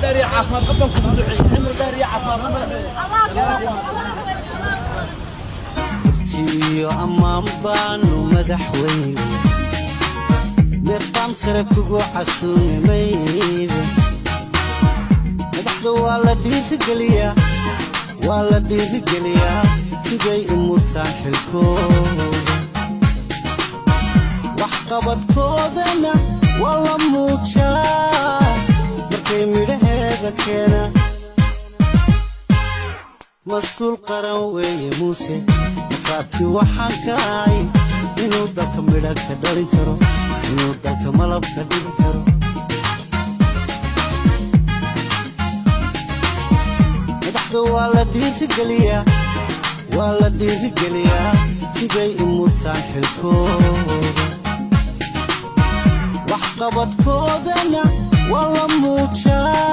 Dheer iyo caafimaad qab baan kugu duceeyey, cimri dheer iyo caafimaad qab, madaxweyne. Iyo ammaan baanu, madaxweyne, meeqaam sare kugu casuumimayde. Madaxda waa la dhiirigeliyaa, waa la dhiirigeliyaa siday u mutaan xilkooda. Waxqabadkoodana waa la muujaa markay midhaheeda keenaan. Mas-uul qaran weeye Muuse, markhaati waxaan ka ahay inuu dalka midha ka dhalin karo, inuu dalka malab ka dhigi karo. Madaxda waa la dhiirigeliyaa, waa la dhiirigeliyaa siday u mutaan xilkooda. Waxqabadkoodana waa la muujaa.